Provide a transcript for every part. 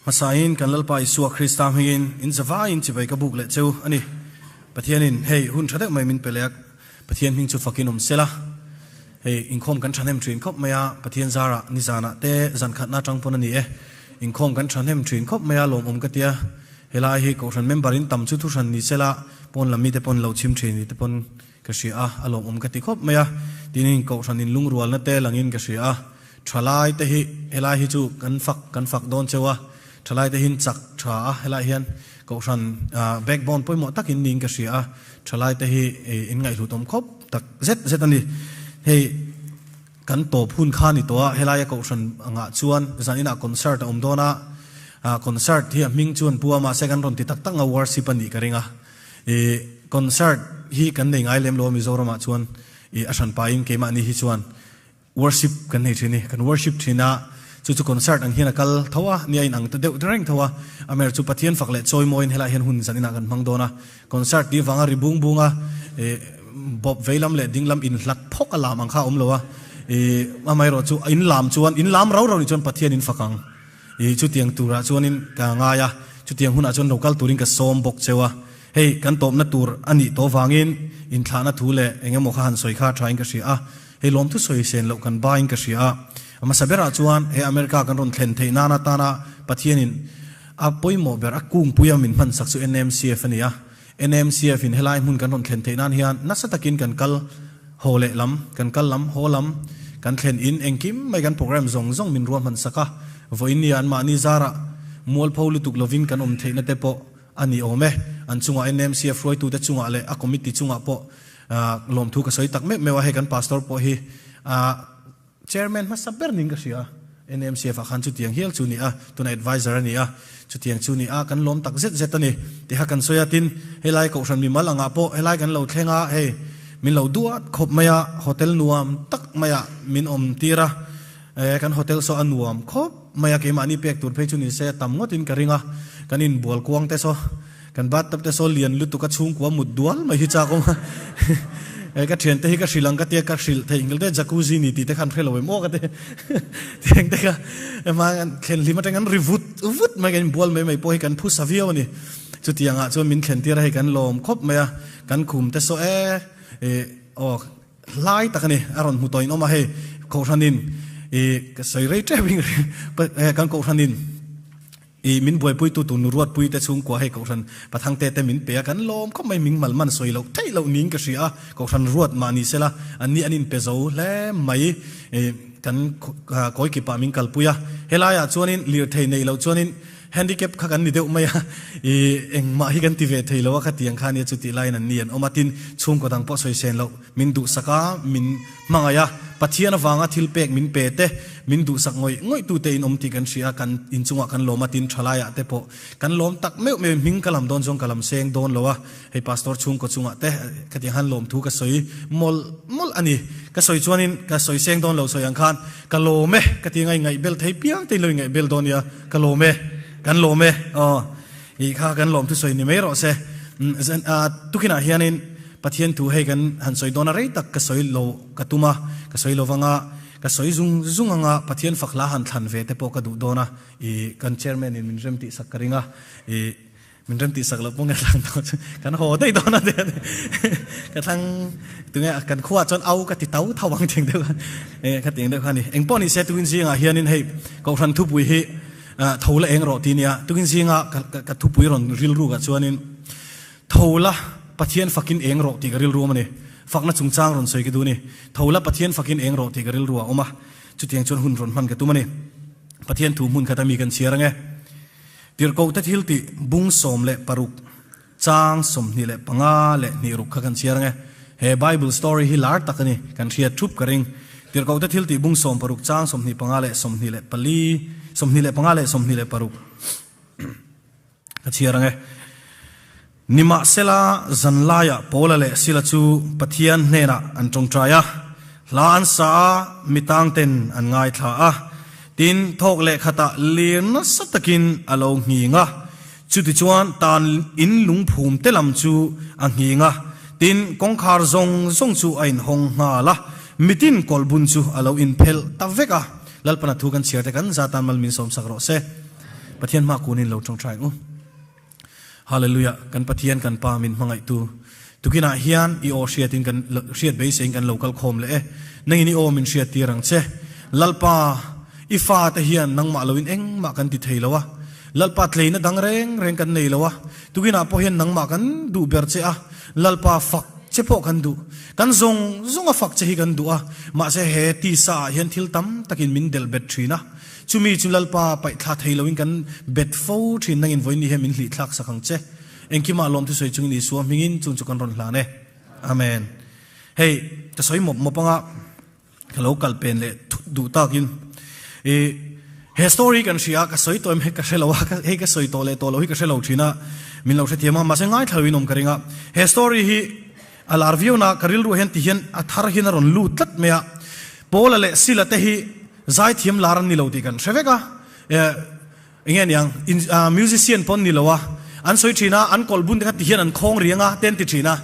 Hmasain kan Lalpa Isua Krista hmingin in zavaiin chibai ka buk leh cheu a ni. Pathianin hei hun tha deuh mai min pe leh a, Pathian hming chu fakin awm sela. Hei inkhawm kan thahnem thin khawp mai a, Pathian zarah nizanah te zan khatna atang pawn a ni e. Inkhawm kan thahnem thin khawp mai a, lawmawm ka tia. Helai hi Kohhran member in tam chu thuhran ni sela, pawn lam mite pawn lo chhim thin ni te pawn ka hria a, a lawmawm ka ti khawp mai a. Tin, Kohhran in lungrualna te langin ka hria a. Thalai te hi helai hi chu kan fak kan fak dawn cheu a, thalai te hian chak tha a, helai hian Kohhran backbone pawimawh takin niin ka hria a, thalai te hi in ngaihhlut awm khawp tak zet zet a ni. Hei kan tawp hun kha ni tawh a, helaia Kohhran angah chuan zan inah concert a awm dawn a, concert hi a hming chuan pu a mahse kan rawn ti tak tak nga worship a nih ka ring a, ih concert hi kan nei ngai lem lo a Mizoramah chuan ih a hranpain keimahni hi chuan Worship kan nei thin i, kan worship thin a, chu chu concert ang hian a kal tho a, nia in ang ta deuh reng tho a, Amer chu Pathian fak leh chawi mawiin helaiah hian hun zan inah kan hmang dawn a, concert tih vanga ri bung bung a, ih bawp vei lam leh ding lam in hlat phawk a lam ang kha a awm lo a, ih amaherawh chu in lam chuan in lam rau rau nih chuan Pathian in fak ang, ih chutiang turah chuanin ka ngai a, chutiang hunah chuan lo kal turin ka sawm bawk cheu a, hei kan tawpna tur a nih tawh vangin inthlahna thu leh eng emaw kha han sawi kha thain ka hria a. Hei lawmthu sawi sen loh kan bain ka hria a, a hmasa berah chuan he America kan rawn thlen theih nan atana Pathianin a pawimawh ber a kungpuia min hmansak chu NMCF a ni a. NMCF in helai hmun kan rawn thlen theih nan hian nasa takin kan kal haw leh lam, kan kal lam, haw lam kan thlen in engkim mai kan program zawng zawng min ruah hmansak a. Vawiin nia anmahni zarah mualpho lutuk lovin kan awm theihna te pawh a ni awm e. An chungah NMCF hruaitute chungah leh a committee chungah pawh Lawmthu ka sawi tak meuh meuh a, hei kan pastor pawh hi chairman hmasa ber niin ka hria a, NMCF ah khan chutiang hial chu ni a, tuna advisor a ni a, chutiang chu ni a, kan lawm tak zet zet a ni tiha kan sawi a, tin helai kohhran mimal angah pawh helai kan lo thleng a, hei min lo duat khawp mai a, hotel nuam tak maiah min awm tir a, kan hotel saw a nuam khawp mai a, keimahni pek tur phei chu ni se tam ngawtin ka ring a, kan inbual kuang te saw. Kan bathtub te saw lian lutuk a chhungkua mut dual mai hi chak awm a. E ka thiante hi ka hrilh ang ka tia ka hrilh theih nghil te jacuzzi ni tih te khan hre lo em aw ka ti. Tiang te kha ema thlen hlim atang an ri vut vut mai kan inbual mai mai pawh hi kan phu sa viau a ni. Chutiang ah chuan min thlen tir a hei kan lawm khawp mai a, kan khum te saw e e aw hlai tak a ni a rawn hmu tawh in awm a hei kohhran in e ka sawi rei tep in kan kohhran in I min buaipuitu tur nu Ruatpui te chhungkua hei Kohhran Pathangte te min pe a, kan lawm khawp mai ming mal man sawi loh theih loh niin ka hria a, Kohhran Ruat mah ni sela an ni an inpe zo hle mai. I kan kawi kipah min kalpui a, helaiah chuanin lirthei neih loh chuanin handicap kha kan ni deuh mai a, i engmah hi kan ti ve thei lo a khatiang kha nia chutih laiin an ni an awm a, tin chhungkaw dang pawh sawi sen loh min duhsak a, min Hmangaih a, Pathian avanga thil pek min pe te, min duhsak ngawih ngawih tute in awm tih kan hria a, kan inchungah kan lawm a, tin thalaiah te pawh kan lawm tak meuh meuh in hming ka lam dawn chuan ka lam seng dawn lo a, hei Pastor chhungkaw chungah te khatiang khan lawm thu ka sawi mawlh mawlh a ni. Ka sawi chuanin ka sawi seng dawn lo sawi ang khan ka lawm e ka ti anga ingaih bel thei piang te in lo ingaih bel dawn nia, ka lawm e, kan lawm e aw ih kha kan lawm thu sawi ni mai rawh se. Tukinah hianin Pathian thu hei kan han sawi dawn a rei tak ka sawi lo ka tum a, ka sawi lo vanga ka sawi zung zung anga Pathian fak hla han thlan ve te pawh ka duh dawn a, ih kan chairman in min rem tih sak ka ring a, ih min rem tih sak loh pawh nge thlang dawn chu kan haw daih dawn a ka thlang tunge kan khuaah chuan au ka ti tau tho ang tiang deuh khan eh kha tiang deuh kha a ni. Engpawh ni se tukin zingah hianin hei Kohhran thupui hi tho la eng rawh ti nia, tukin zinga ka thupui rawn rilrukah chuanin Tho la, Pathian fakin eng rawh tih ka rilru awm a ni. Fakna chungchang rawn sawi ka duh a ni. Tho la, Pathian fakin eng rawh tih ka rilru a awm a. Chutiang chuan hun rawn hman ka tum a ni. Pathian thu hmun khat a mi kan chhiar ang e. Tirhkohte thil tih bung 16, chang 25 leh hnih ruk kha kan chhiar ang e. He Bible story hi lar tak a ni, kan hriat thup ka ring. Tirhkohte thil tih bung 16, chang 25 leh 24, 25 leh 26. Ka chhiar ang e. Nimahsela, zanlaiah Paula leh Sila chu Pathian hnenah an tawngtai a, hla an sa a, mi tangten an ngaithla a. Tin, thawk leh khatah lir nasa takin a lo nghing a. Chutichuan tan in lungphum te lam chu a nghing a, tin, kawngkhar zawng zawng chu a inhawng nghal a, mitin kawlhbun chu a lo inphelh ta vek a. Lalpana thu kan chhiar te kan zatan mal min sawmsak rawh se. Pathian hma kunin lo tawngtai ang u. Hallelujah kan Pathian kan Pa min hmangaihtu tukinah hian i aw hriatin kan hriat beiseiin kan lo kal khawm leh e. Nangin i aw min hriat tir ang che. Lalpa i fate hian nangmah loin engmah kan ti thei lo a. Lalpa tleina dang reng reng kan nei lo a. Tukinah pawh hian nangmah kan duh ber che a. Lalpa fak che pawh kan duh. Kan zawng zawnga fak che hi kan duh a. Mahse he tisa ah hian thil tam takin min delh bet thin a. Chumi chu Lalpa paihthla thei loin kan bet fo thin nangin vawiin hian min hlih thlak sak ang che. Engkimah lawmthu sawi chungin Isua hmingin chung chu kan rawn hlan e. Amen. Hei, ka sawi mawp mawp anga ka lo kal pen leh thut duh takin i he story kan hria a, ka sawi tawh em hei ka hre lo a, hei ka sawi tawh leh tawh lo hi ka hre lo thin a, min lo hrethiam a, mahse ngaithla loin awm ka ring a. He story hi a lar viau na ka rilru hian ti hian a thar hian a rawn lut tlat mai a. Paula leh Sila te hi Zaithiam lar an ni lo tih kan hre vek a, eng nge niang, musician pawh an ni lo a, an sawi thin a, an kawlh bun te kha ti hian an khawng riang a te an ti thin a,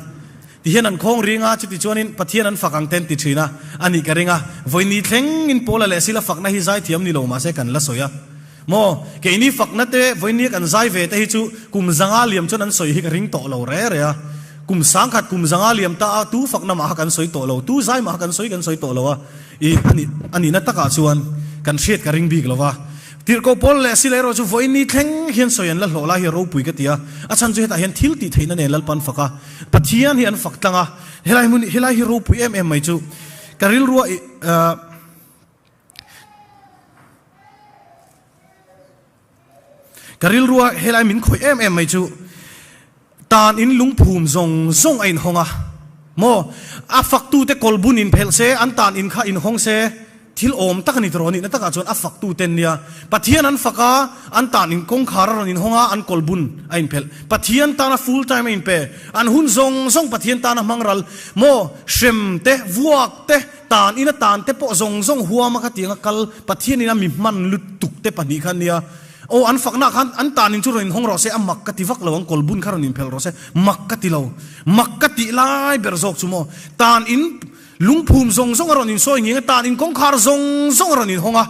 ti hian an khawng riang a, chuti chuanin Pathian an fak ang te an ti thin a, a nih ka ring a, vawiin thlengin Paula leh Sila fakna hi zaithiam ni lo mahse kan la sawi a, maw, keini fakna te vawiin kan zai ve te hi chu kum zanga liam chuan an sawi hi ka ring tawh lo re re a, kum sangkhat kum zanga liam ta a tu fakna mah kha kan sawi tawh lo, tu zai mah kha kan sawi kan sawi tawh lo a. I a nihna takah chuan kan hriat ka ring bik lo va. Tirhkoh Paul leh Sila erawh chu vawiin ni thleng hian sawi an la hlawh lai hi a ropui ka ti a. A chhan chu hetah hian thil tih theihna nen Lalpa an fak a, Pathian hi an fak tlang a. Helai hmun helai hi ropui em em mai chu ka rilrua i Ka rilrua helai min khawih em em mai chu tan in lungphum zawng zawng a inhawng a maw? A faktute kawlbun inphelh se, an tan in kha inhawng se, thil awm tak a ni tawh nihna takah chuan a faktute an nia. Pathian an fak a, an tan in kawngkhar a rawn inhawng a, an kawlbun a inphelh. Pathian tana full time a inpe, an hun zawng zawng Pathian tana hmang ral maw? Hrem te, vuak te, Tan in a tan te pawh zawng zawng huam a khatiang a kal Pathian in a mi hman lutuk te pahnih kha ania. Aw an fakna khan an tan in chu rawn inhawng rawh se a mak ka ti vak lo ang kawlbun kha rawn inphelh rawh se mak ka ti lo. Mak ka tih lai ber zawk chu maw tan in lungphum zawng zawng a rawn insawi ngiang a tan in kawngkhar zawng zawng a rawn inhawng a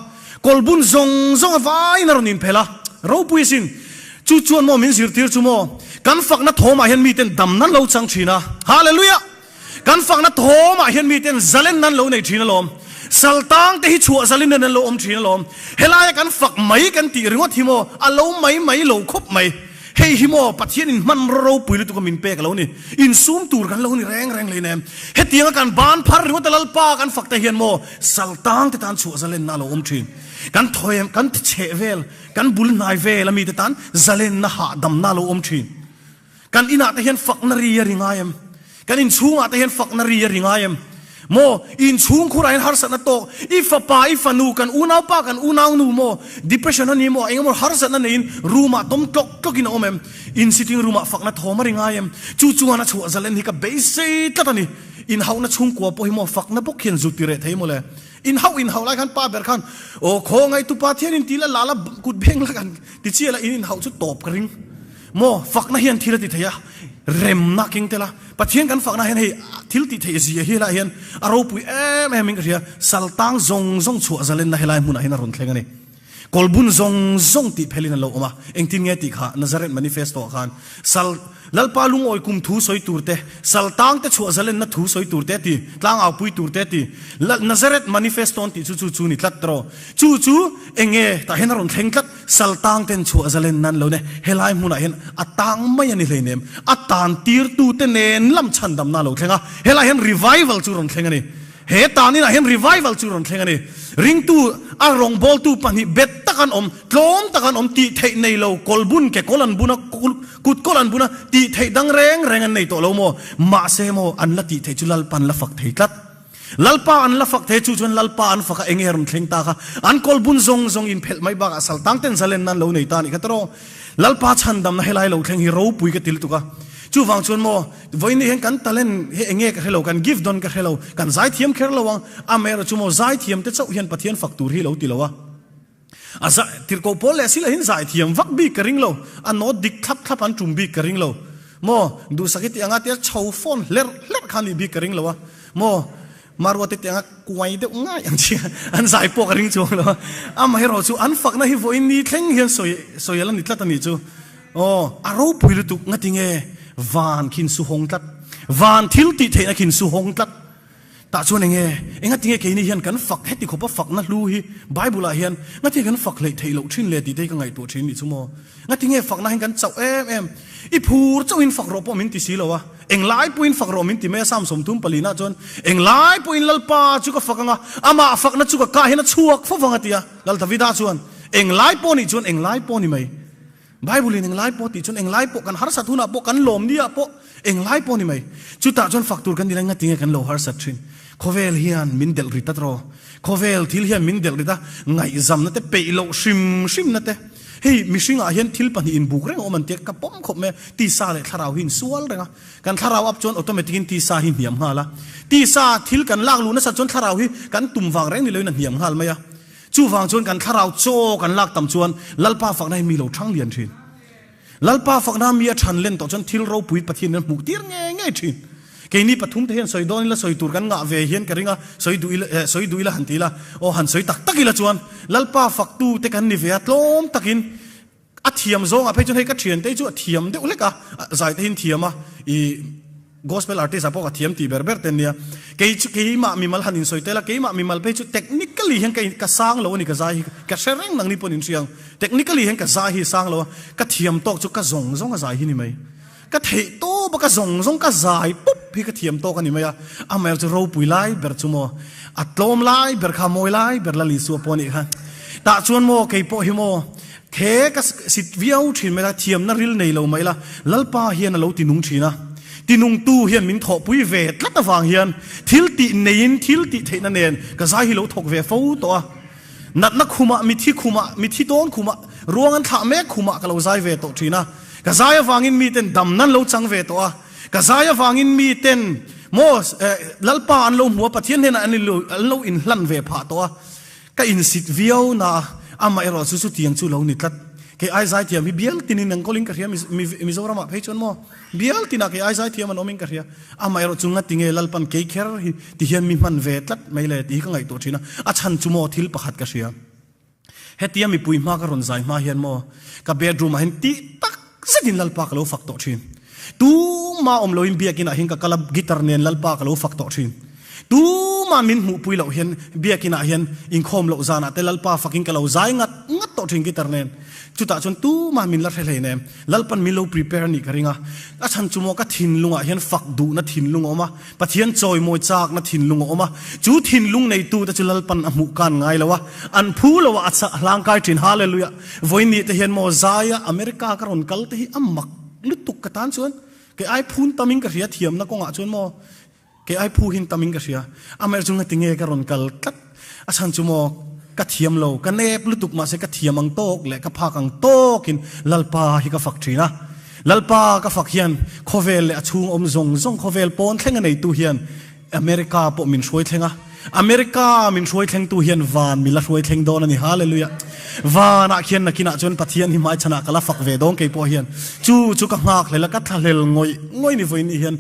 kawlbun zawng zawng a vaiin a rawn inphelh a ropui asin. Chu chuan maw min zirtir chu maw kan fakna thawmah hian miten damna lo chang thin a. Hallelujah! Kan fakna thawmah hian miten zalen nan lo nei thin alawm. Saltang te hi chhuah zalin an lo awm thin alawm. Helaia kan fak mai kan tih ringawt hi maw a lo mai mai lo khawp mai. Hei hi maw Pathian in hmanraw ropui lutuk a min pek a lo ni. Insum tur kan lo ni reng reng hleinem. Hetianga kan ban phar ringawt a Lalpa kan fak te hian maw saltang te tan chhuah zalenna a lo awm thin. Kan thawem kan chheh vel kan bul hnai vel a mite tan zalenna hahdamna a lo awm thin. Kan inah te hian fakna ri a ri ngai em? Kan inchhungah te hian fakna ri a ri ngai em? Maw, i inchhung khurah hian harsatna tawk, i fapa, i fanu, kan unaupa, kan unaunu maw, depression a ni maw, eng emaw harsatna neiin room-ah tawm tlawk tlawkin a awm em? In sitting room-ah fakna thawm a ri ngai em? Chu chuan a chhuah zalen hi ka beisei tlat a ni. Inhauhna chhungkua pawh hi maw fakna bawk hian zut ti reh thei maw le? Inhauh inhauh lai khan pa ber khan, Aw khawngaih tupa thian in ti la la la kut beng la kan ti chiah la, in inhauh chu tawp ka ring. Maw, fakna hian thil a ti thei a, remna keng tel a. Pathian kan fakna hian hei thil tih theih zia hi helaiah hian a ropui em em in ka hria. Saltang zawng zawng chhuah zalenna helai hmunah hian a rawn thleng a ni. Kawlbun zawng zawng tih phelin an lo awm a. Engtin nge tih kha Nazareth Manifesto ah khan sal Lalpa lungawi kum thu sawi tur te, saltang te chhuah zalenna thu sawi tur te a ti, tlangaupui tur te a ti. Nazareth Manifesto an tih chu chu chu ni tlat tawh. Chu chu eng nge tah hian a rawn thleng tlat. Saltang ten chhuah zalen nan lo ne, helai hmunah hian a tang mai a ni hleinem, a tan tirtute nen lam chhandamna a lo thleng a, helai hian revival chu rawn thleng a ni. He tan inah hian revival chu rawn thleng a ni. Ringtu a rawngbawltu pahnih bet tak an awm, tlawm tak an awm, tih theih nei lo, kawlbun ke kawl an bun a, kut kawl an bun a, tih theih dang reng reng an nei tawh lo maw? Mahse maw an la tih theih chu Lalpan la fak thei tlat. Lalpa an la fak thei chu chuan Lalpa an fak a enge rawn thleng ta kha an kawlbun zawng zawng in phelh mai bakah saltang ten zalenna an lo nei ta a nih kha tawrh. Lalpa chhandamna helai lo thleng hi ropui ka ti lutuk a. Chuvang chuan maw vawiin hian kan talent hi enge ka hrelo kan gift dawn ka hrelo kan zaithiam kher lo ang amaherawh chu maw zaithiam te chauh hian Pathian fak tur hi lo ti lo a. A zai tirhkoh pawl leh sila hin zai thiam vak bik ka ring lo, a note dik thlap thlap an tum bik ka ring lo. Maw, duhsak hi tih anga tia chho phone hlerh hlerh kha nih bik ka ring lo a. Maw, Maruate tianga kuai deuh ngai ang chi an zai pawh ka ring chuang lo a. Amaherawh chu an fakna hi vawiin ni thleng hian sawi sawi a la ni tlat a nih chu. Aw, a ropui lutuk ngati nge van khin su hawng tlat. Van thil tih theihna khin su hawng tlat. Tah chuan enge, engati nge keini hian kan fak heti khawpa fakna hlu hi Bible ah hian ngati nge kan fak hleih theih loh thin le tih te hi ka ngaihtuah thin nih chu maw. Ngati nge fakna hian kan chauh em em? I phur chauhin fak rawh pawh min ti si lo a, englai pawhin fak rawh min ti mai a Psalm 34 ah chuan englai pawhin Lalpa chu ka fak anga, amah fakna chu ka kah hian a chhuak fo vang a ti a, Lal Davida chuan englai pawh nih chuan englai pawh ni mai. Bible in englai pawh tih chuan englai pawh kan harsat hunah pawh kan lawm ni ah pawh englai pawh ni mai. Chutah chuan fak tur kan ni lai ngati nge kan lo harsat thin. Khawvel hian min delh rit a tawh. Khawvel thil hian min delh rit a, ngaihzamna te peih loh hrim hrimna te. Hei mihringah hian thil pahnih inbuk reng a awm an tia ka pawm khawp mai a, tisa leh thlarau hi insual reng a. Kan thlarau up chuan automatic in tisa hi hniam nghal a. Tisa thil kan lak luh nasat chuan thlarau hi kan tum vang reng ni loin a hniam nghal mai a. Chuvang chuan kan thlarau chaw kan lak tam chuan Lalpa fakna hi mi lo thang lian thin. Lalpa fakna mi a than len tawh chuan thil ropui Pathian in a hmuh tir ngei ngei thin. Keini pathum te hian sawi dawn ila sawi tur kan ngah ve hian ka ring a, sawi duh ila eh sawi duh ila han ti ila aw han sawi tak tak ila chuan Lalpa faktu te kan ni ve a tlawm takin A thiam zawngah phei chuan hei ka thiante hi chu a thiam deuh hlek a, zai te hi an thiam a, i gospel artist ah pawh ka thiam tih ber ber te an nia. Kei chu keimah mimal han insawi tel a, keimah mimal phei chu technically hian ka ka sang lo a ni ka zai hi, ka hre reng nangni pawhin in hria ang. Technically hian ka zai hi a sang lo a, ka thiam tawk chu ka zawng zawng a zai hi ni mai. Ka theih tawp a, ka zawng zawng ka zai pup hi ka thiam tawk a ni mai a, amaherawh chu ropui lai ber chu maw, a tlawm lai ber kha mawi lai ber Lal Isua pawh a nih kha. Tah chuan maw kei pawh hi maw he ka sit viau thin mai la, thiamna ril nei lo mai la, Lalpa hian a lo tinung thin a, tinungtu hian min thawhpui ve tlat avang hian thil tih neiin thil tih theihna nen ka zai hi lo thawk ve fo tawh a. Natna khumah, mithi khumah, mithi dawn khumah, ruang an thlah mek khumah ka lo zai ve tawh thin a. Ka zai avangin miten damna an lo chang ve tawh a. Ka zai avangin miten maw Lalpa an lo hmu a, Pathian hnenah an an lo inhlan ve phah tawh a. Ka insit viau na a, amaherawh chu chutiang chu lo ni tlat. Kei ai zaithiam hi bial tinin an kawlin ka hria Mizoramah phei chuan maw bial tinah kei ai zaithiam an awmin ka hria. Amaherawh chu ngati nge Lalpan kei kher hi ti hian mi hman ve tlat mai le tih hi ka ngaihtuah thin a, a chhan chu maw thil pakhat ka hria. Hetia mipui hma ka rawn zai hma hian maw ka bedroom ah hian tih tak zetin Lalpa ka lo fak tawh thin. Tumah awm loin biakin ah hian ka kal a, guitar nen Lalpa ka lo fak tawh thin. Tumah min hmuhpui loh hian biakin ah hian inkhawm loh zanah te Lalpa fakin ka lo zai ngat ngat tawh thin guitar nen. Chutah chuan tumah min la hre hlei nem. Lalpan min lo prepare a nih ka ring a. A chhan chu maw ka thinlungah hian fak duhna thinlung a awm a, Pathian chawimawi chakna thinlung a awm a. Chu thinlung neitute chu Lalpan a hmuh kan ngai lo a, an phu lo a, a chah hlangkai thin. Hallelujah! Vawiin te hian maw zaia America ka rawn kal te hi a mak lutuk ka tan chuan kei ai phun tamin ka hria thiamna kawngah chuan maw Kei ai phu hin tam in ka hria. Amaherawh chu ngati nge ka rawn kal tlat. A chhan chu maw ka thiam lo, ka nep lutuk mahse ka thiam ang tawk leh ka phak ang tawkin Lalpa hi ka fak thin a. Lalpa ka fak hian khawvel leh a chhung awm zawng zawng khawvel pawn thleng a neitu hian America pawh min hruai thleng a. America min hruai thlengtu hian van mi la hruai thleng dawn a ni. Hallelujah. Vanah khian nakinah chuan Pathian hi hmaichhanah ka la fak ve dawn kei pawh hian. Chu chu ka nghak hlel a, ka thlahlel ngawih ngawih ni vawiin ni hian.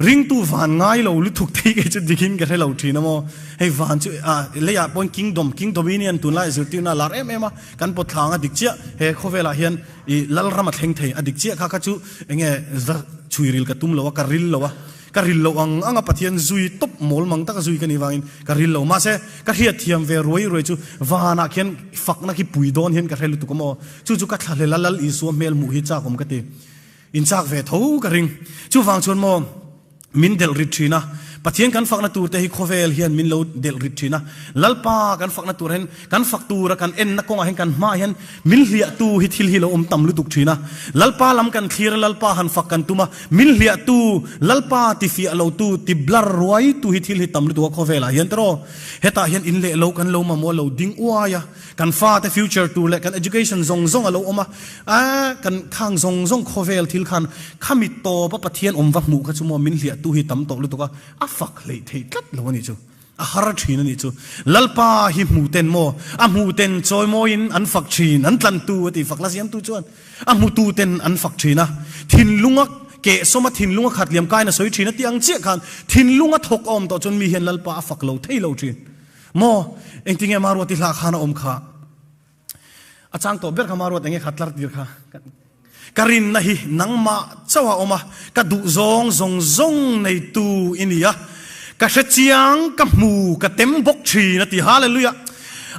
Ringtu van ngai lo lutuk thei kei chu dikin ka hre lo thin a maw. Hei van chu ah leiah pawhin kingdom, king dominion tunlai zirtirna a lar em em a, kan pawt thlang a dik chiah he khawvelah hian ih lalram a thleng thei a dik chiah kha kha chu enge va chhui ril ka tum lo a, ka ril lo a, ka ril loh ang ang a Pathian zui tawp mawl mang taka zui ka nih vangin ka ril lo mahse ka hriatthiam ve ruai ruai chu vanah khian fakna khi pui dawn hian ka hre lutuk a maw. Chu chu ka thlahlel a Lal Isua hmel hmuh hi chak awm ka ti. In chak ve tho ka ring. Chuvang chuan maw min delh rit thin a, Pathian kan fakna tur te hi khawvel hian min lo delh rit thin a, Lalpa kan fakna tur hian kan fak tura kan enna kawngah hian kan hmaah hian min hliahtu hi thil hi lo awm tam lutuk thin a. Lalpa lam kan thlir a, Lalpa han fak kan tum a, min hliahtu, Lalpa tifiah lotu, ti blur ruaitu hi thil hi tam lutuk a khawvelah hian tiraw. Hetah hian in leh lo kan lo mamawh lo ding uai a. Kan fate future tur leh kan education zawng zawng a lo awm a, a kan khang zawng zawng khawvel thil khan khami tawp a Pathian awm va hmuh kha chu maw min hliahtu hi tam tawh lutuk a, a fak hleih theih tlat lo a nih chu, a har thin a nih chu. Lalpa hi hmu ten maw, a hmu ten chawimawiin an fak thin, an tlantu a ti, fakna siamtu chuan a hmutu ten an fak thin a, thinlunga. Kehsawma thinlunga khat liam kain a sawi thin a tih ang chiah khan thinlunga thawk a awm tawh chuan mi hian Lalpa a fak lo thei lo thin. Maw? Engtinge Maruati hla khan a awm kha? A chang tawh ber kha Maruat enge kha tlar tir kha? Ka rinna hi nangmah chauh a awm a, ka duh zawng zawng zawng neitu i ni a, ka hre chiang, ka hmu, ka tem bawk thin a ti. Hallelujah!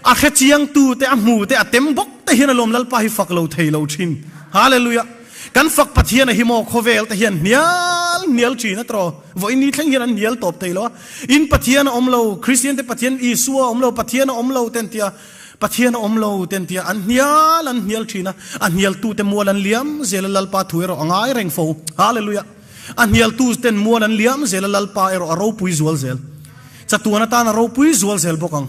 A hre chiangtu te, a hmu te, a tem bawk te hian alawm Lalpa hi fak lo thei lo thin. Hallelujah! Kan fak Pathian a hi maw khawvel te hian hnial hnial thin a tawh. Vawiin ni thleng hian an hnial tawp thei lo a. In Pathian a awm lo, Kristian te Pathian Isua a awm lo, Pathian a awm lo te an ti a. Pathian a awm lo te an ti a. An hnial an hnial thin a. A hnialtu te mual an liam zel a Lalpa thu erawh a ngai reng fo. Hallelujah! A hnialtu ten mual an liam zel a Lalpa erawh a ropui zual zel. Chatuan atan a ropui zual zel bawk ang.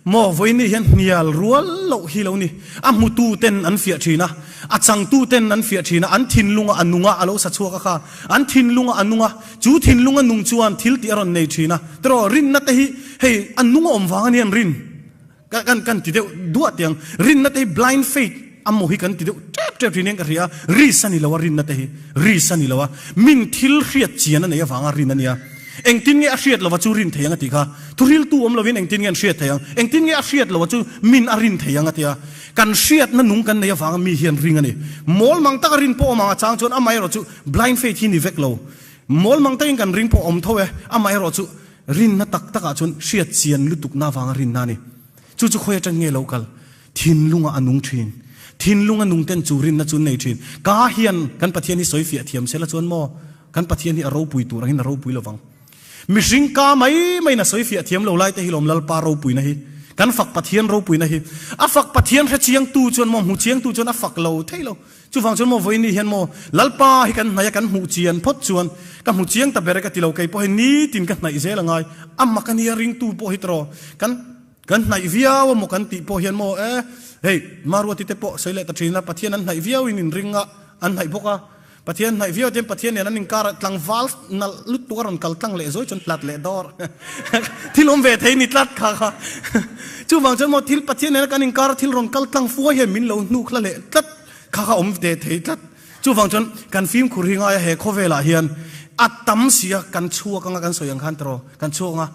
Maw, vawiin hian hnial rual loh hi lo ni. A hmutu ten an fiah thin a, a changtu ten an fiah thin a, an thinlunga a nung a, a lo sa chhuak a kha. An thinlunga a nung a, chu thinlunga nung chuan thil tih a rawn nei thin a. Tiraw, rinna te hi hei a nung a awm vang a nia an rin. Ka kan kan ti deuh duah tiang. Rinna te hi blind faith a maw hi kan ti deuh tep tep thin hian ka hria a. Risk a ni lo a rinna te hi, risk a ni lo a. Min thil hriat chian a nei avanga rin a nia. Engtin nge a hriat lova chu rin thei ang a tih kha. Thuriltu awm lovin engtin nge an hriat thei ang? Engtin nge a hriat lova chu min a rin thei ang a tia. Kan hriatna nung kan nei avanga mi hian ring a ni. Mawl mang taka rin pawh awm ang a chang chuan amaherawh chu blind faith hi ni vek lo. Mawl mang takin kan ring pawh awm tho e, amaherawh chu rinna tak takah chuan hriat chian lutukna avanga rinna a ni. Chu chu khawi atang nge lo kal? Thinlunga a nung thin. Thinlunga nung ten chu rinna chu an nei thin. Ka hian kan Pathian hi sawi fiah thiam sela chuan maw kan Pathian hi a ropui tur angin a ropui lovang. Mihring ka mai maiin a sawi fiah thiam lo lai te hi lawm Lalpa ropuina hi. Kan fak Pathian ropuina hi. A fak Pathian hre chiangtu chuan maw hmu chiangtu chuan a fak lo thei lo. Chuvang chuan maw vawiin hian maw Lalpa hi kan hnaih a kan hmuh chian phawt chuan ka hmu chiang ta ber e ka ti lo kei pawh hi nitin ka hnaih zel a ngai. A mak a nia ringtu pawh hi tawh kan Kan hnaih viau a maw kan tih pawh hian maw e, hei Maruati te pawh sawi leh ta thin a, Pathian an hnaih viau in inring a, an hnaih bawk a, Pathian hnaih viau te hian Pathian nen an inkar a, tlangval nalh lutuk a rawn kal tlang leh zawi chuan tlat leh dawr thil awm ve thei ni tlat kha kha. Chuvang chuan maw thil Pathian nena kan inkar a thil rawn kal tlang fuai hian min lo hnuk hla leh tlat kha kha awm ve thei tlat. Chuvang chuan kan fimkhur hi ngaia he khawvelah hian a tam si a, kan chhuak anga kan sawi ang khan tiraw, kan chhuak anga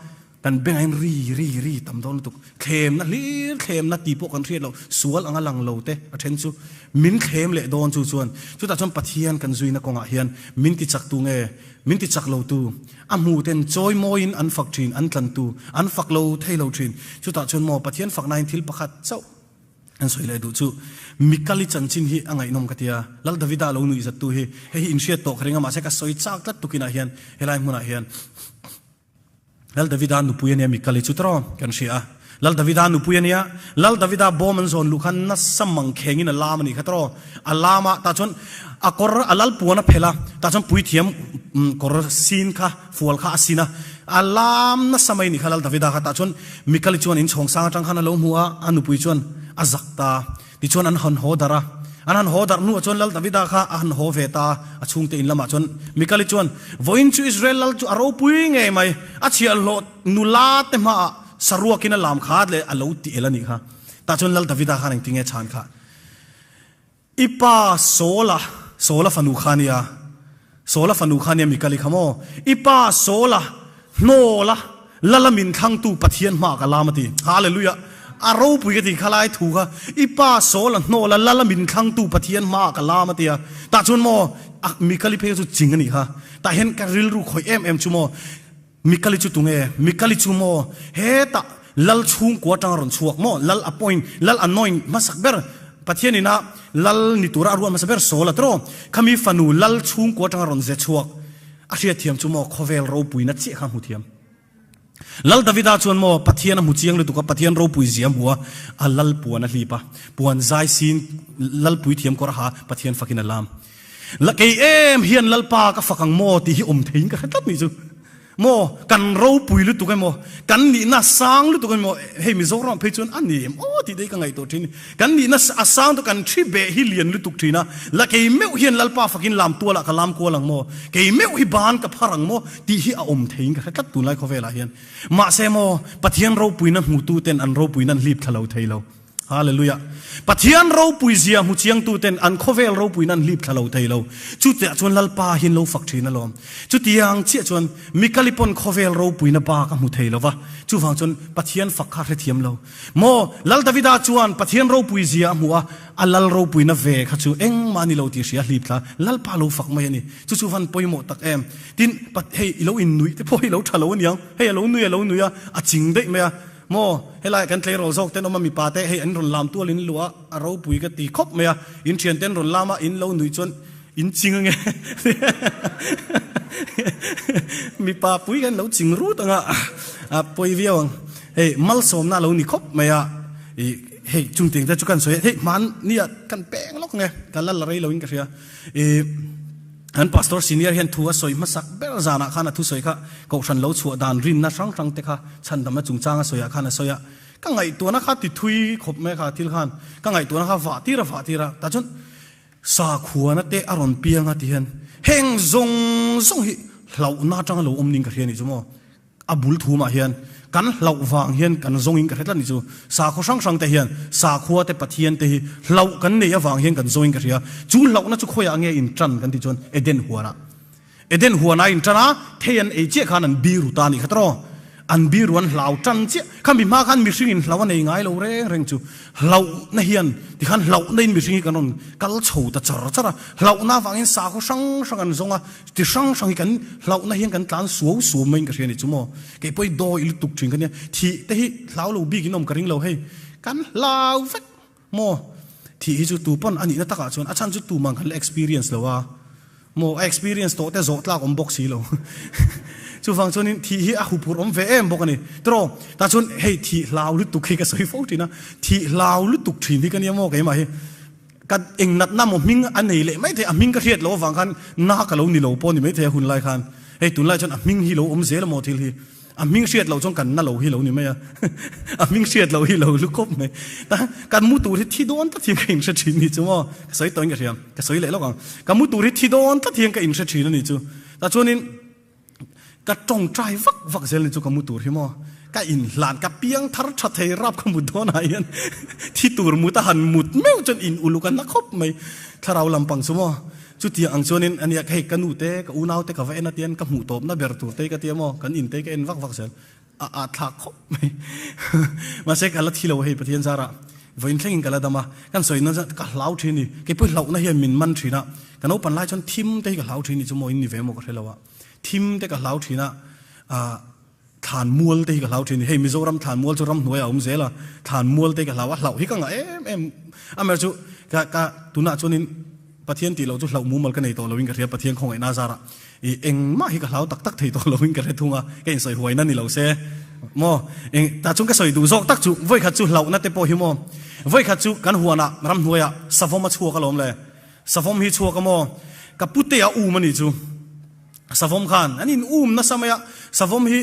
Kan bengah hian ri ri ri tam dawn lutuk. Thlemna hlir thlemna tih pawh kan hriat loh, sual anga lang lo te a then chu min thlem leh dawn chu chuan chutah chuan Pathian kan zuina kawngah hian min ti chak tu nge min ti chak lo tu a hmu ten chawi mawiin an fak thin an tlan tu an fak lo thei lo thin chutah chuan maw Pathian fakna hian thil pakhat chauh an sawi leh duh chu Mikali chanchin hi a ngaihnawm ka tia Lal Davida lo nuih zat tu hi hei hi inhriat tawh ka ring a mahse ka sawi chak tlat tukinah hian helai hmunah hian Lal Davida nupui a nia Mikali chu tawh kan hria a. Lal Davida nupui a nia, Lal Davida bawm an zawn luh khan nasa mangkhengin a lam a nih kha tawh. A lam a, tah chuan a kawr a lal puan a phelh a, tah chuan puithiam kawr sin kha, fual kha a sin a, a lam nasa mai a nih kha Lal Davida kha. Tah chuan Mikali chuan inchhawng sang atang khan a lo hmu a, a nupui chuan a zak ta. Tichuan an han haw darh a, an han haw darh hnuah chuan Lal Davida kha a han haw ve ta a, a chhungte in lamah chuan Mikali chuan, Vawiin chu Israel lal chu a ropui ngei mai, a chhiahhlawh nula te hmaah saruakin a lam kha leh a lo ti el a nih kha. Tah chuan Lal Davida khan engtin nge chhan kha? I pa Saula, Saula fanu kha a nia, Saula fanu kha nia Mikali kha maw? I pa Saula hnawla lala min thlangtu Pathian hmaah ka lam a ti. Hallelujah! A ropui ka ti kha lai thu kha. I pa Saula hnawla lala min thlangtu Pathian hmaah ka lam a ti a. Tah chuan maw a Mikali phei kha chu ching a nih kha. Tah hian ka rilru khawih em em chu maw Mikali chu tunge? Mikali chu maw? Hetah Lal chhungkua atanga rawn chhuak maw? Lal appoint, Lal anoint hmasak ber, Pathian ina Lal ni tura a ruah hmasa ber Saul a tiraw? Khami fanu Lal chhungkua atanga rawn ze chhuak a hriatthiam chu maw khawvel ropuina chiah kha hmu thiam. Lal Davida chuan maw Pathian a hmu chiang lutuk a, Pathian ropui zia a hmu a, a Lal puan a hlip a, puan zai sin Lal puithiam kawr a ha, Pathian fakin a lam. La kei em hian Lalpa ka fak ang maw tih hi awm theiin ka hre tlat nih chu. Maw kan ropui lutuk emaw, kan nihna sang lutuk emaw, hei Mizoram phei chuan a ni em aw tih te hi ka ngaihtuah thin. Kan nihna a sang chu kan thi beh hi lian lutuk thin a, la kei meuh hian Lalpa fakin lam tualah ka lam kual ang maw, kei meuh hi ban ka phar ang maw tih hi a awm theiin ka hre tlat tunlai khawvelah hian. Mahse maw Pathian ropuina hmutu ten an ropuina an hlip thla lo thei lo. Hallelujah. Pathian ropui zia hmu chiangtu ten an khawvel ropuina an hlip thla lo thei lo. Chutiah chuan Lalpa hi an lo fak thin alawm. Chutiang chiah chuan Mikali pawn khawvel ropuina bak a hmu thei lo va, chuvang chuan Pathian fak kha a hrethiam lo. Maw, Lal Davida chuan Pathian ropui zia a hmu a, a lal ropuina ve kha chu engmah a ni lo tih hria hlip thla Lalpa lo fak mai a ni. Chu chu van pawimawh tak em. Tin, hei i lo innuih te pawh hi lo tha lo aniang. Hei a lo nui a lo nui a, a ching daih mai a. Maw, helaiah kan tleirawl zawk ten awm a, mipa te hei an rawn lam tual in luah a, a ropui ka ti khawp mai a, in thian ten rawn lam a, in lo nuih chuan in ching ange mipa pui kan lo ching rut anga a pawi viau ang. Hei malsawmna a lo ni khawp mai a, ih hei chungtiang te chu kan sawi a, hei hmanni ah kan peng lawk nge ka la la rei lo in ka hria ih. Kan Pastor Senior hian thu a sawi hmasak ber zanah khan a thusawi kha Kohhran lo chhuah dan rinna hrang hrang te kha chhandamna chungchang a sawiah khan a sawi a, ka ngaihtuahna kha ti thui khawp mai kha thil khan ka ngaihtuahna kha vah tir a vah tir a, tah chuan sakhuana te a rawn piang a ti hian heng zawng zawng hi hlauhna atanga lo awm ning ka hria a nih chu maw. A bul thumah hian kan hlauh vang hian kan zawngin ka hre tlat ni chu. Sakhaw hrang hrang te hian sakhua te Pathian te hi hlauh kan neih avang hian kan zawngin ka hria. Chu hlauhna chu khawiah nge in tan kan tih chuan Eden huanah. Eden huanah in tan a, thei an ei chiah khan an biru ta a nih kha tawh. An biru an hlau tan chiah. Khami hma khan mihring in hlau a nei ngai lo reng reng chu. Hlauhna hian tikhan hlauhna in mihring hi kan rawn kal chho ta char char a. Hlauhna avangin sakhaw hrang hrang an zawng a. Ti hrang hrang hi kan hlauhna hian kan tlan suau suau maiin ka hria a ni chu maw. Kei pawh hi dawi lutuk thin ka nia. Thih te hi hlau lo bikin awm ka ring lo hei. Kan hlau vek maw. Thih hi chu tu pawn a nihna takah chuan a chhan chu tumah kan la experience lo a maw. A experience tawh te zawh tlak awm bawk si lo. Chuvang chuanin thih hi a huphurh awm ve em bawk a ni. Tiraw tah chuan hei thih hlau lutuk hi ka sawi fo thin a. Thih hlau lutuk thin hi ka nia maw keimah hi. Ka eng natna maw hming a nei leh maithei, a hming ka hriat loh avang khan na ka lo ni lo pawh ni maithei a hun lai khan. Hei tunlai chuan a hming hi lo awm zel a maw thil hi. A hming hriat loh chuan kan na lo hi lo ni mai a, a hming hriat loh hi lo lu khawp mai. Kan mu tur hi thi dawn tlat hian ka inhre thin ni chu maw, ka sawi tawhin ka hria, ka sawi leh lawk ang. Ka mu tur hi thi dawn tlat hian ka inhre thin a ni chu. Tah chuanin. Ka tawngtai vak vak zel ni chu ka mu tur hi maw? Ka inhlan, ka piang thar tha thei rap ka mut dawn ah hian thi tur mut a han mut meuh chuan in uluk a na khawp mai. Thlarau lampang chu maw? Chutiang ang chuanin ania hei ka nu te, ka unau te ka va en atian ka hmuh tawpna ber tur te ka tia maw? Kan in te ka en vak vak zel. A at thlak khawp mai. Mahse ka la thi lo hei Pathian zarah vawiin thlengin ka la dam a, kan sawi nan chuan ka hlau thin ni. Keipawh hlauhna hian min man thin a, ka naupan lai chuan thim te hi ka hlau thin ni chu maw in ni ve maw ka hre lo a, thim te ka hlau thin a, ah thlan mual te hi ka hlau thin ni. Hei Mizoram thlan mual chu ramhnuai a awm zel a, thlan mual te hi ka hlau a, hlauh hi ka ngah em em. Amaherawhchu ka ka tunah chuanin Pathian tih loh chu hlauh mumal ka nei tawh loin ka hria, Pathian khawngaihna zarah i engmah hi ka hlau tak tak thei tawh loin ka hre thung a, ka insawi huaina ni lo se maw, eng tah chuan ka sawi duh zawk tak chu vawikhat chu hlauhna te pawh hi maw, vawikhat chu kan huanah ramhnuaiah savawm a chhuak alawm le, savawm hi chhuak a maw, ka pute a um a nih chu. Savawm khan an in um nasa mai a, savawm hi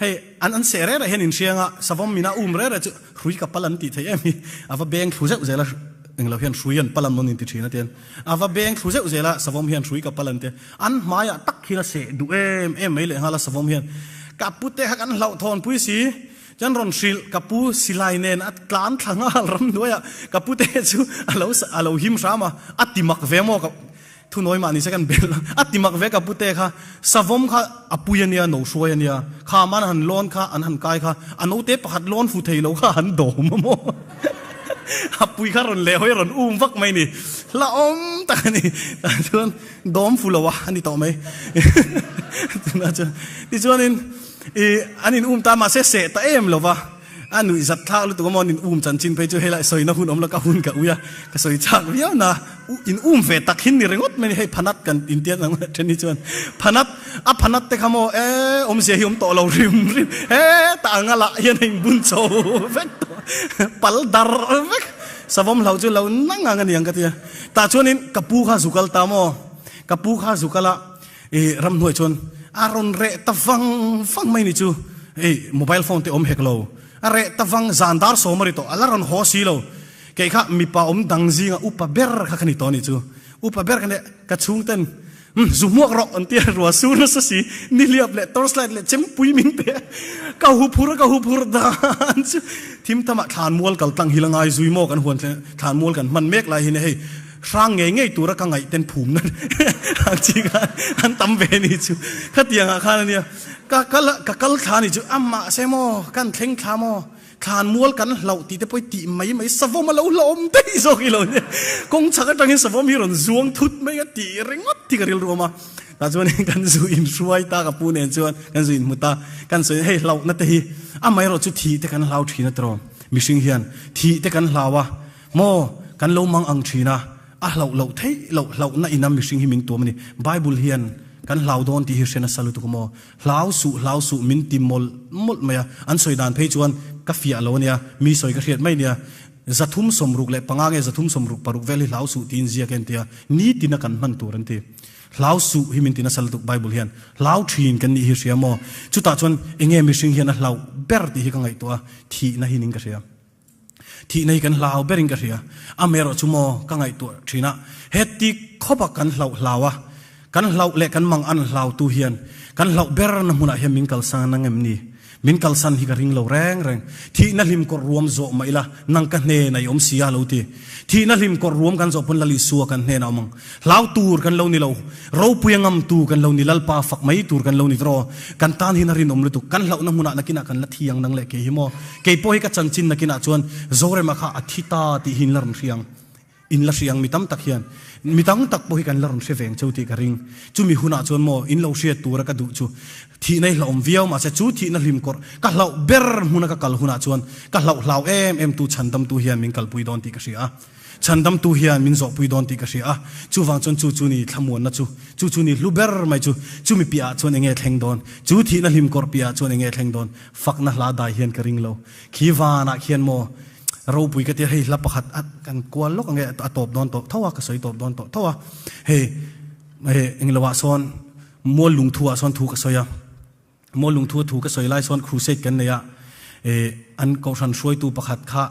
hei an an seh reh reh hian in hriang a, savawm mina um reh reh chu hrui ka pal an tih theih em hi, a va beng thlu zeuh zel a, englo hian hrui an pal an rawn inti thin a tian, a va beng thlu zeuh zel a, savawm hian hrui ka pal an tia, an hmaiah tak hian a seh duh em em mai lehnghal a savawm hian, ka pute kha kan hlauhthawn pui si, chuan rawn hrilh ka pu silai nen a tlan thla nghal ramhnuaiah ka pute chu a lo a lo him hram a, a ti mak ve maw ka. Thunawi mah nise kan bel a ti mak ve ka pute kha savawm kha a pui a nia no hruai a nia kham an han lawn kha an han kai kha a note pakhat lawn fu thei lo kha han dawm a maw a pui kha rawn leh hawi rawn um vak mai ni hlauhawm tak a ni tah chuan dawm fu lo a a ni tawh mai tunah chuan tichuanin ih an in um ta mahse seh ta em lo va. A nuih zat thlak lutuk a maw nin um chanchin phei chu helai sawina hun awm lo ka hun ka ui a, ka sawi chak viau na in um ve tak hin ni ringawt mai ni hei phanat kan intiat ang then hi chuan phanat a phanat te kha maw e awmzia hi awm tawh lo rim rim heta anga lah hian a inbun chho vek tawh pal dar vek savawm hlau chu lo nang ang a ni ang ka ti a tah chuanin ka pu kha zu kal ta maw ka pu kha zu kal a I ramhnuai chuan a rawn reh ta vang vang mai ni chu hei mobile phone te awm hek lo a reh ta vang zan dar sawm a ri tawh a la rawn haw si lo kei kha mipa awm dang zinga upa ber kha ka ni tawh ni chu upa ber ka nia ka chhungten. Umm zu hmuak rawh an tia rua sur nasa si nihliap leh torchlight leh chempui min pe a ka hu phur a ka hu phur dan chu thim thamah thlan mual kal tlang hi la ngai zui maw kan huan thlan mual kan hman mek lai hi hei hrang ngei ngei tura ka ngaih ten phumna ang chi khan an tam ve ni chu khatiang ah khan ania ka kal ka kal thla ni chu amah se maw kan thleng thla maw Thlan mual kan hlauh tih te pawh i tih mai mai savawm a lo hlauhawm daih zawk i lo nia. Kawng chhak atangin savawm hi rawn zuang thut mai a tih ringawt hi ka rilru awm a. Tah chuan kan zu in hruai ta ka pu nen chuan kan zu in hmu ta. Kan sawi hei hlauhna te hi amaherawh chu thih te kan hlau thin a tiraw. Mihring hian thih te kan hlau a maw kan lo mang ang thin a. A hlauh loh theih loh hlauhna ina mihring hi min tuam a ni. Bible hian kan hlau dawn tih hi hre nasa lutuk a maw. Hlau suh, hlau suh min ti mawlh mawlh mai a, an sawi dan phei chuan ka fiah lo a nia, mi sawi ka hriat mai nia. 365 nge 366 vel hi hlau suh tiin ziak e an ti a, nitina kan hman tur an ti. Hlau suh hi min ti nasa lutuk Bible hian. Hlau thin kan nih hi hria maw? Chutah chuan enge mihring hian a hlauh ber tih hi ka ngaihtuah a, thihna hi ning ka hria. Thihna hi kan hlau berin ka hria. Amaherawh chu maw ka ngaihtuah thin a, heti khawpa kan hlauh hlau a, kan hlauh leh kan mang an hlautu hian kan hlauh berna hmunah hian min kalsan ang em ni? Min kalsan hi ka ring lo reng reng. Thihna hlim kawrh ruam zawh mah ila, nang ka hnenah i awm si a lo ti. Thihna hlim kawrh ruam kan zawh pawn Lal Isua kan hnenah awm ang. Hlau tur kan lo ni lo. Ropuia ngamtu kan lo ni, Lalpa fak mai tur kan lo ni tawh. Kan tan hian a rinawm lutuk. Kan hlauhna hmunah nakinah kan la thi ang nang leh kei hi maw. Kei pawh hi ka chanchin nakinah chuan Zorema kha a thi ta tih hi in la rawn hria ang. In la hria ang mi tam tak hian. Mi dang tak pawh hi kan la rawn hre veng cheu tih ka ring. Chumi hunah chuan maw in lo hriat tura ka duh chu thihna hi hlauhawm viau mahse chu thihna hlim kawrh ka hlauh ber hmuna ka kal hunah chuan ka hlauh hlau em em tu chhandamtu hian min kalpui dawn tih ka hria a. Chhandamtu hian min zawhpui dawn tih ka hria a, chuvang chuan chu chu ni thlamuanna chu, chu chu ni hlu ber mai chu, chumi piahah chuan enge thleng dawn, chu thihna hlim kawrh piahah chuan enge thleng dawn, fakna hla dai hian ka ring lo. Khi vanah khian maw ropui ka tia hei hla pakhat a kan kual lawk ange a tawp dawn tawh tho a, ka sawi tawp dawn tawh tho a, hei hei englo ah sawn mual lungthu ah sawn thu ka sawi a. Maw lungthu a thu ka sawi lai sawn crusade kan nei a, eh an kohhran hruaitu pakhat kha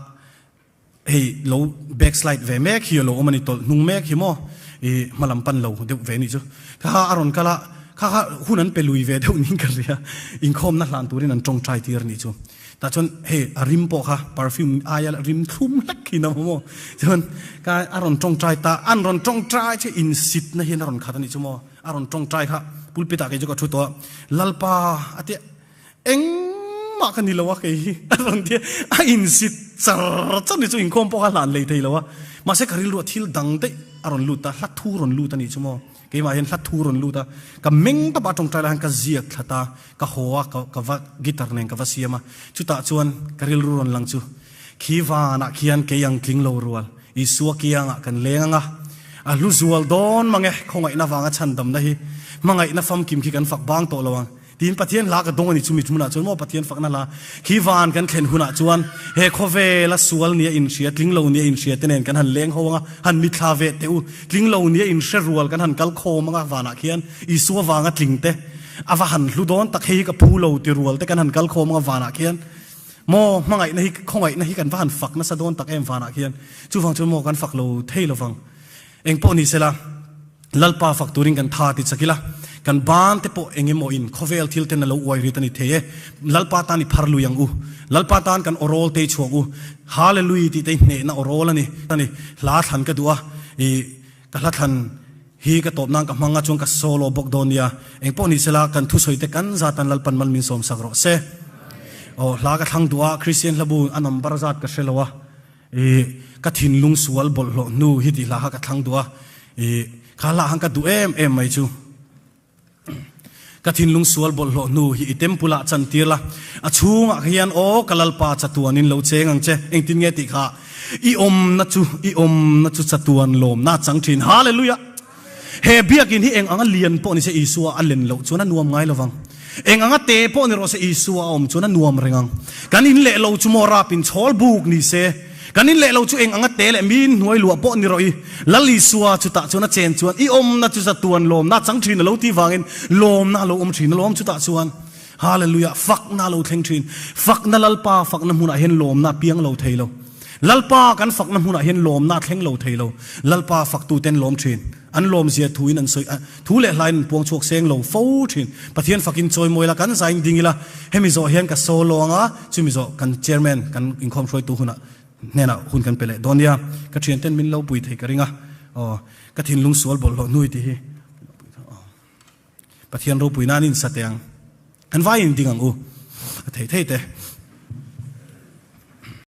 hei lo backslide ve mek hi a lo awm a ni tawlh hnung mek hi maw i hmalam pan lo deuh ve nih chu kha kha a rawn kal a kha kha hun an pe lui ve deuh niin ka hria inkhawmna hlan turin an tawngtai tir nih chu tah chuan hei a rim pawh kha perfume aia rim thlum hlek hi na maw chuan ka a rawn tawngtai ta an rawn tawngtai chu insitna hian a rawn khat a nih chu maw a rawn tawngtai kha pulpit ah kei chu ka thu tawh a Lalpa a tia Engmah ka ni lo a kei hi a rawn ti a, a insit char char ni chu inkhawm pawh kha hlan lei thei lo a, mahse ka rilruah thil dang daih a rawn lut a, hla thu rawn lut a nih chu maw, keimah hian hla thu rawn lut a, ka meng tawp a tawngtai lai khan ka ziak thlat a, ka haw a, ka va guitar nen ka va siam a, chutah chuan ka rilru rawn lang chu khi vanah khian kei ang tling lo rual Isua kiangah kan leng ang a, a hlu zual dawn mang e, khawngaihna vanga chhandamna hi hmangaihna famkim khi kan fak bang tawh lo ang. Tiin Pathian hla ka dawng a ni chumi hmunah chuan maw Pathian fakna hla khi van kan thlen hunah chuan he khawvela sual nia inhria tling lo nia inhria te nen kan han leng ho anga han mithla ve teh u tling lo nia inhre rual kan han kal khawm anga vanah khian Isua vanga tling te a va han hlu dawn tak hei hi ka phu lo ti rual te kan han kal khawm anga vanah khian maw hmangaihna hi khawngaihna hi kan va han fak nasa dawn tak em vanah khian chuvang chuan maw kan fak lo thei lovang engpawh ni sela Lalpa fak turin kan tha ti chak ila, kan ban te pawh eng emaw in khawvel thil ten a lo uai rit a ni thei e. Lalpa tan i phar lui ang u. Lalpa tan kan awrawl te i chhuak u. Hallelui tih te i hnehna awrawl a ni. A ni. Hla thlan ka duh a, i ka hla thlan hi ka tawp nan ka hmang a chuan ka solo bawk dawn nia. Eng pawh ni sela kan thusawi te kan zat an Lalpan mal min sawm sak rawh se. Aw hla ka thlang duh a, Kristian hlabu a number zat ka hre lo a. I ka thinlung sual bawlhhlawh hnu hi tih hla kha ka thlang duh a, i kha hla khan ka duh em em mai chu. Ka thinlung sual bawlhhlawh hnu hi i temple ah chantir la, a chhungah hian aw ka Lalpa chatuan in lo cheng ang che, engtin nge tih kha i awmna chu i awmna chu chatuan lawmna a chang thin. Hallelujah! He biakin hi eng anga lian pawh ni se Isua a len loh chuan a nuam ngai lovang. Eng anga te pawh ni rawh se Isua a awm chuan a nuam reng ang. Kan in leh lo chu maw rap in chhawl buk ni se, kan in leh lo chu eng anga te leh min hnuai luah pawh ni rawh i, Lal Isua chutah chuan a chen chuan i awmna chu zatuan lawmna a chang thin a lo tih vangin lawmna a lo awm thin alawm chutah chuan. Hallelujah! Fakna a lo thleng thin. Fakna Lalpa fakna hmunah hian lawmna a piang lo thei lo. Lalpa kan fakna hmunah hian lawmna a thleng lo thei lo. Lalpa faktuten lawm thin. An lawmzia thuin an sawi a, thu leh hlain an puang chhuak seng lo fo thin. Pathian fakin chawimawi la, kan zain ding ila, hemi zawh hian ka solo ang a, chumi zawh kan chairman kan inkhawm hruaitu hunah hnenah hun kan pe leh dawn nia. Ka thianten min lo pui thei ka ring a, aw, ka thinlung sual bawlhhlawh hnui tih hi. Pathian ropui nan in sa teh ang. Kan vai in ding ang u. A thei thei te.